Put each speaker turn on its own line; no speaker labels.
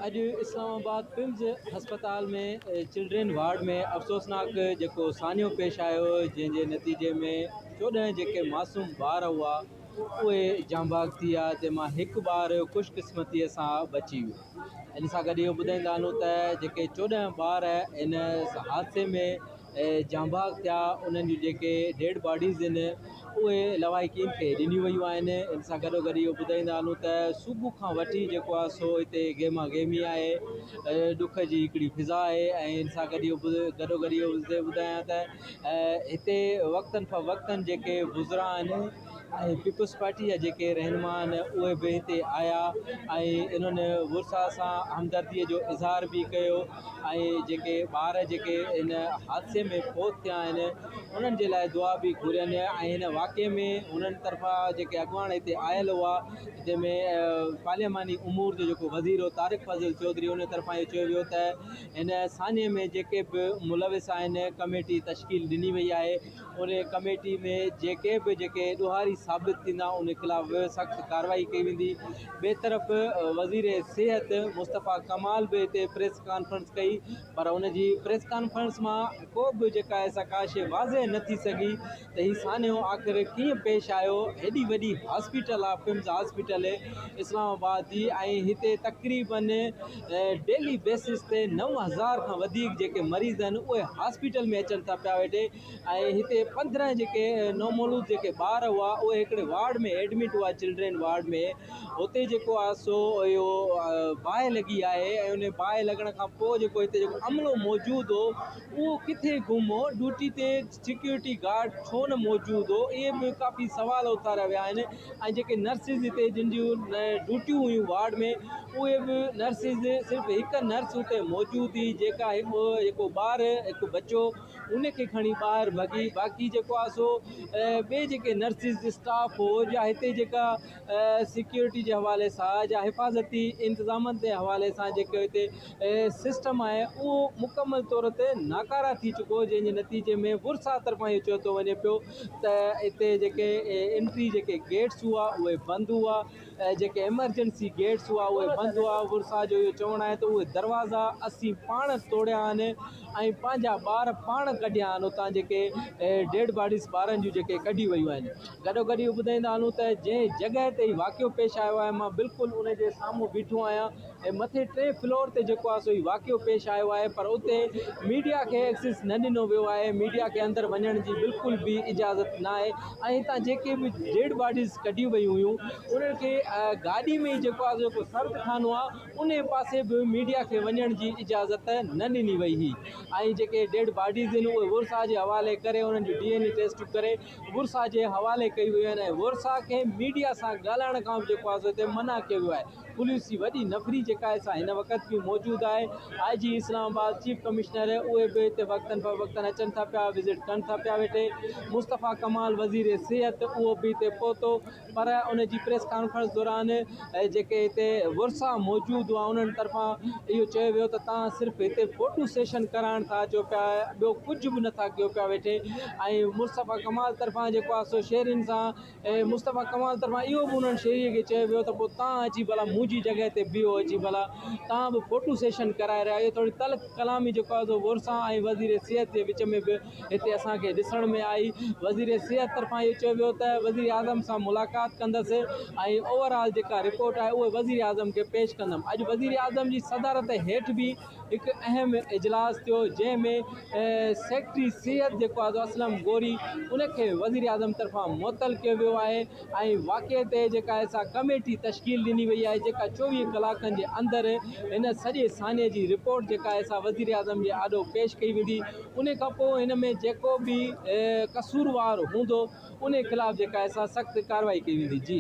اڄ اسلام آباد پمز هسپتال ۾ چلڊرين وارڊ ۾ افسوسناڪ جيڪو سانحو پيش آيو جنهن جي نتيجي ۾ 14 جيڪي معصوم ٻار هئا اهي جانباغ ٿي ويا جنهن مان هڪ ٻار خوش قسمتي سان بچي ويو. ان سان گڏ اهو ٻڌائيندا هلون ته جيڪي 14 ٻار ان حادثي ۾ جانباغ ٿيا انهن جون جيڪي ڊيڊ باڊيز آهن اهي لواحقين کي ڏنيون ويون آهن. ان سان گڏو گڏ اهو ٻڌائيندا هلون ته صبح کان وٺي جيڪو آهي سو هتي گيما گيمي آهي، ڏک جي هڪڙي فضا آهي. ۽ ان سان گڏ اهو گڏو گڏ اهو ٻڌايان ته هتي وقتن فوقتن جيڪي وزرا آهن ۽ پيپلز پارٽي جا جيڪي رهنما آهن اهي به هتي آيا ۽ انهن ورثا سان همدرديءَ جو اظهار به ڪيو ۽ جيڪي ٻار جيڪي ان حادثي ۾ فوت ٿيا آهن انهن جي لاءِ دعا به گهرين. ۽ هن واقعي ۾ انهن طرفان جيڪي اڳواڻ هتي آيل هئا جنهن ۾ پارلياماني امور جو جيڪو وزير هو طارق فضل چوڌري ان طرفان اهو چيو ويو ته هن سانحي ۾ جيڪي به ملوث آهن ڪميٽي تشڪيل ڏني وئي آهي، ان ڪميٽي ۾ جيڪي به جيڪي ڏوهاري ثابت ٿيندا ان خلاف سخت ڪارروائي ڪئي ويندي. ٻئي طرف وزير صحت مصطفيٰ ڪمال به هتي پريس ڪانفرنس ڪئي پر ان جي پريس ڪانفرنس مان ڪو به جيڪا آهي سا ڪا شيءِ واضح نه ٿي سگهي ته هي سانحو آخر ڪيئن پيش آيو. هيڏي وڏي هاسپيٽل آهي پمز هاسپيٽل اسلام آباد جي ۽ هتي تقريبن ڊيلي بيسس تي 9000 کان وڌيڪ جيڪي مريض آهن اهي هاسپيٽل ۾ اچن ٿا پيا ويٺي ۽ هتي 15 جيڪي نومولود جيڪي ٻار هئا اهي هڪڙي وارڊ ۾ ايڊمٽ هئا چلڊرين وارڊ ۾. هتي جيڪو آهي سو اهو باهه لڳي آهي ۽ ان باهه لڳڻ کان پوءِ جيڪو هتي جيڪو عملو موجود هو اهو ڪٿي گم هو، ڊيوٽي تي سيڪيورٽي گارڊ ڇو نه موجود هو، اهي به ڪافي سوال اٿاريا ويا آهن. ۽ جيڪي نرسز هتي جن جون ڊيوٽيون هيون وارڊ ۾ اهي به نرسز صرف هڪ نرس هتي موجود هئي جيڪا هڪ جيڪو ٻار هڪ ٻچو ان کي کڻي ٻاهر ڀڳي، باقي جيڪو آهي سو ٻئي جيڪي نرسز اسٽاف هو يا هتي جيڪا سيڪيورٽي جي حوالي سان يا حفاظتي انتظامن جي حوالي سان جيڪو هتي سسٽم آهي اهو مڪمل طور تي ناڪاره ٿي چڪو، جنهن جي نتيجي ۾ ورثا طرفان اهو چيو ٿو وڃي پيو ته هتي جيڪي انٽري جيڪي گيٽس هئا اهي بند هئا، جيڪي ايمرجنسي گيٽس هئا اهي بند هئا. ورثا جو اهو چوڻ آهي ته اهي دروازا اسين پاڻ توڙيا آهن ۽ پنهنجا ٻار پاڻ ڪڍيا آهن اتان جيڪي ڊيڊ باڊيز ٻارن جون جيڪي ڪڍي ويون آهن. گڏو گڏ اهو ٻڌائيندا هلون ته جنهن جڳهه تي هي واقعو پيش آيو آهي مان بلڪل ان جي سامهون بيٺو آهيان ۽ مٿي ٽي فلور تي جيڪو آهي سو هي واقعو پيش آيو آهي پر اتي ميڊيا کي ايڪسيس نه ڏنو ويو آهي، ميڊيا کي اندر وڃڻ جي بلڪل به اجازت نه آهي ۽ هتان جيڪي به ڊيڊ باڊيز ڪڍيون ويون هيون انهن کي گاڏي ۾ ئي جيڪو آهي جيڪو سرد خانو آهي ان پاسي به ميڊيا کي وڃڻ جي اجازت نه ڏني وئي هئي ۽ جيڪي ڊيڊ باڊيز آهن اهي ورثا جي حوالي ڪري انهن جون ڊي اين اي ٽيسٽون ڪري ورثا جي حوالي ڪئي ويون آهن ۽ ورثا کي ميڊيا سان ڳالهائڻ کان به جيڪو آهي سو هتي منع ڪيو ويو آهي. پوليس جي وڏي نفري جيڪا آهي سا هن وقت به موجود آهي. I G Islamabad chief commissioner اهي به هتي وقتن فوقتن اچن ٿا پيا وزٽ ڪن ٿا پيا ويٺي. مصطفيٰ ڪمال وزير صحت اهو به هتي پهتو پر ان جي پريس ڪانفرنس دوران جيڪي هتي ورثا موجود هئا انهن طرفان اهو چيو ويو ته توهان صرف هتي فوٽو سيشن ڪرائڻ ٿا اچو پيا ٻيو ڪجهه به نٿا ڪيو پيا ويٺي. ۽ مصطفيٰ ڪمال طرفان جيڪو آهي سو شهرين سان مصطفيٰ ڪمال طرفان اهو به انهن شهري کي چيو ويو ته پوءِ توهان اچي ڀلا منهنجي جڳهه تي بيهو، اچي ڀلا توهان به فوٽو سيشن ڪرائي رهيا آهيو. ٿوري تلخ ڪلامي جيڪو آهي سو ورثا ۽ وزير صحت جي وچ ۾ به هتي اسان کي ڏسڻ ۾ آئي. وزير صحت طرفان اهو چيو ويو ته وزير اعظم سان ملاقات ڪندس ۽ اوور آل جيڪا رپورٽ آهي اهي وزير اعظم کي پيش ڪندم. اڄ وزير اعظم جي صدارت هيٺ به هڪ اهم اجلاس ٿيو جنهن ۾ سيڪريٽري صحت جيڪو آهي اسلم غوري ان کي وزير اعظم طرفان معطل ڪيو ويو آهي ۽ واقعي تي جيڪا آهي سا ڪميٽي تشڪيل ڏني وئي آهي جيڪا 24 ڪلاڪن جي اندر هن سڄي سانحي جي رپورٽ جيڪا آهي سا وزير اعظم جي آڏو پيش ڪئي ويندي. ان کان پوءِ هن ۾ جيڪو به قصوروار هوندو ان خلاف جيڪا آهي سا سخت ڪارروائي ڪئي ويندي. جي.